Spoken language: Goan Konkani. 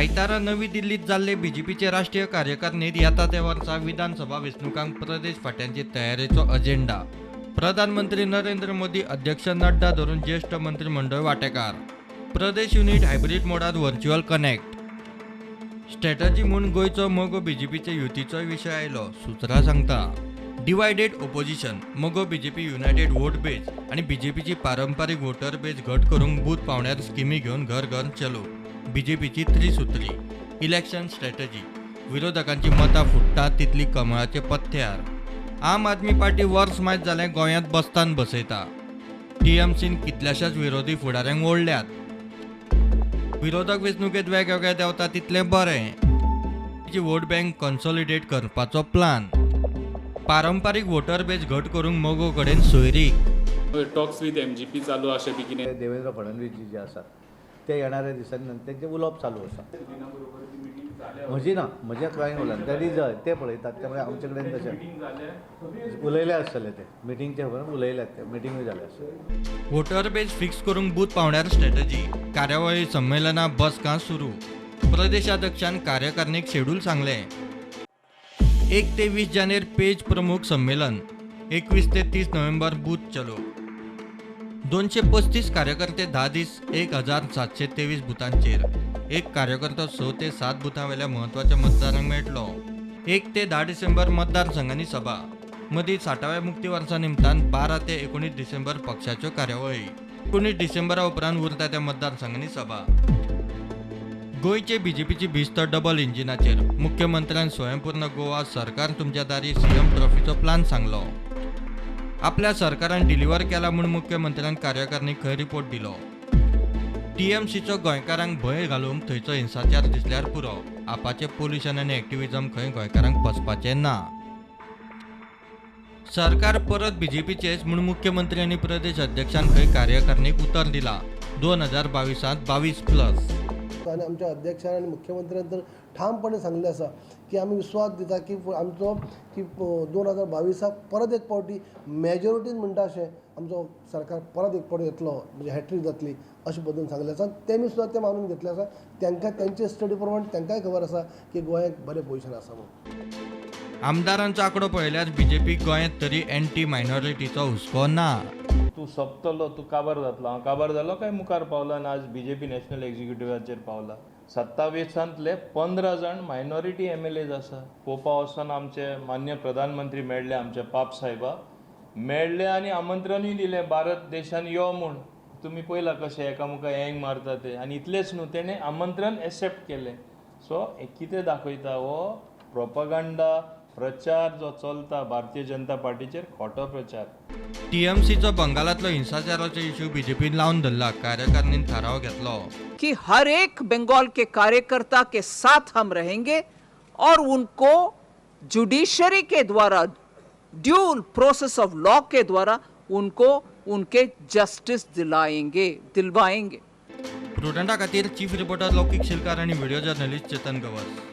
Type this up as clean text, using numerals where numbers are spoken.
आयतारा नवी दिल्लीत जाल्ले बीजेपीचे राष्ट्रीय कार्यकारिणीत येता त्या वर्सा विधानसभा वेंचणुकांक प्रदेश फांट्यांची तयारेचो अजेंडा. प्रधानमंत्री नरेंद्र मोदी, अध्यक्ष नड्डा धरून ज्येष्ठ मंत्रिमंडळ वांटेकार. प्रदेश युनिट हायब्रीड मोडात व्हर्च्युअल कनेक्ट. स्ट्रॅटजी म्हूण गोंयचो मगो बीजेपीचे युतीचोय विशय आयलो. सुत्रां सांगता divided opposition, Mago BJP united vote base आनी बीजेपीची पारंपारीक वोटर बेज घट करूंक बूथ पावंड्यार स्किमी घेवन घर घर चलो. बीजेपीची त्रिसुत्री इलेक्शन स्ट्रॅटजी. विरोधकांची मतां फुट्टात तितली कमळाचे पथ्यार. आम आदमी पार्टी वर्स मायत जालें गोंयांत बसतान बसयता. टीएमसीन कितल्याशाच विरोधी फुडाऱ्यांक ओडल्यात. विरोधक वेंचणुकेंत वेगवेगळे देंवता तितलें बरें. वोट बँक कन्सॉलिडेट करपाचो प्लान. पारंपारीक वोटर बेज घट करूंक मगो कडेन सोयरीक. टॉक्स विथ एमजीपी चालू अशें बी कितें देवेंद्र फडणवीस जी जे आसात ते येणाऱ्या दिसांनी तेंचें उलोवप चालू आसा. म्हजी ना, म्हज्या कांय उलयना, that is ते पळयतात, त्यामुळे आमचे कडेन तशें उलयले आसतले, ते मिटींगचे उलयल्यात, ते मिटींगूय जाले आसतले. वोटर बेज फिक्स करूंक बूथ पावंड्यार स्ट्रॅटजी. कार्यावळी, संमेलनां, बसकां सुरू. प्रदेशाध्यक्षान कार्यकारिणीक शेड्यूल सांगलें. 1 ते 20 जानेर पेज प्रमुख संमेलन, 21 ते 30 नोव्हेंबर बूथ चलो. 235 कार्यकर्ते 10 दीस 1723 बुथांचेर. एक कार्यकर्तो 6 ते 7 बुथां वेल्या म्हत्वाच्या मतदारांक मेळटलो. 1 ते 10 डिसेंबर मतदारसंघांनी सभा. मदीं 60व्या मुक्ती वर्सा निमतान 12 ते 19 डिसेंबर पक्षाच्यो कार्यावळी. 19 डिसेंबरा उपरांत उरता त्या मतदारसंघांनी सभा. गोंयचे बीजेपीची भिस्त डबल इंजिनाचेर. मुख्यमंत्र्यान स्वयंपूर्ण गोवा सरकार तुमच्या दारी सीएम ट्रॉफीचो प्लान सांगलो. आपल्या सरकारान डिलिव्हर केला म्हूण मुख्यमंत्र्यान कार्यकारिणीक खंय रिपोर्ट दिलो. टीएमसीचो गोंयकारांक भंय घालूंक थंयचो हिंसाचार दिसल्यार पुरो. आपाचें पोल्युशन आनी एक्टिविजम खंय गोंयकारांक पचपाचें ना. सरकार परत बीजेपीचेच म्हूण मुख्यमंत्री आनी प्रदेश अध्यक्षान खंय कार्यकारिणीक उतर दिला. 2022 22+. आनी आमच्या अध्यक्षान आनी मुख्यमंत्र्यान तर ठामपणे सांगलें आसा की आमी विस्वास दिता की आमचो की 2022 परत एक फावटी मेजॉरिटीन म्हणटा अशें आमचो सरकार परत एक फावटी येतलो, म्हणजे हॅट्रीक जातली अशें पद्दतीन सांगलें आसा. तेमी सुद्दां तें मानून घेतलें आसा. तांकां तेंचे स्टडी प्रमाण तांकांय खबर आसा की गोंयांत बरें पोजिशन आसा म्हणून. आमदारांचो आंकडो पळयल्यार बीजेपी गोंयांत तरी एंटी मायनॉरिटीचो हुस्को ना. तूं सोंपतलो, तूं काबार जातलो. हांव काबार जालो काय मुखार पावला आनी आज बीजेपी नॅशनल एक्झिक्युटिव्हाचेर पावला. 27तांतले 15 जाण मायनॉरिटी एमएलएज आसा. पोपा वचोन आमचे मान्य प्रधानमंत्री मेळ्ळे, आमचे पाप साहेबा मेळ्ळे आनी आमंत्रणूय दिलें भारत देशान यो म्हूण. तुमी पळयला कशें एकामुखार एंग मारता ते. आनी इतलेंच न्हू, तेणें आमंत्रण एक्सेप्ट केलें. सो हें कितें दाखयता, हो प्रोपगांडा प्रचार जो चलता भारतीय जनता पार्टीचेर, खोटो प्रचार. टीएमसीचो बंगालांतलो हिंसाचाराचो इश्यू बीजेपीन लावन धरला. कार्यकारिणीन थाराव घेतलो कि हर एक बंगाल के कार्यकर्ता के साथ हम रहेंगे और उनको जुडिशरी के द्वारा, dual process of law K द्वारा उनको उनके जस्टिस दिलाएंगे, दिलवाएंगे. प्रुडंटा खातीर चीफ रिपोर्टर लौकिक शिलकार आनी व्हिडिओ जर्नलिस्ट चेतन गवस.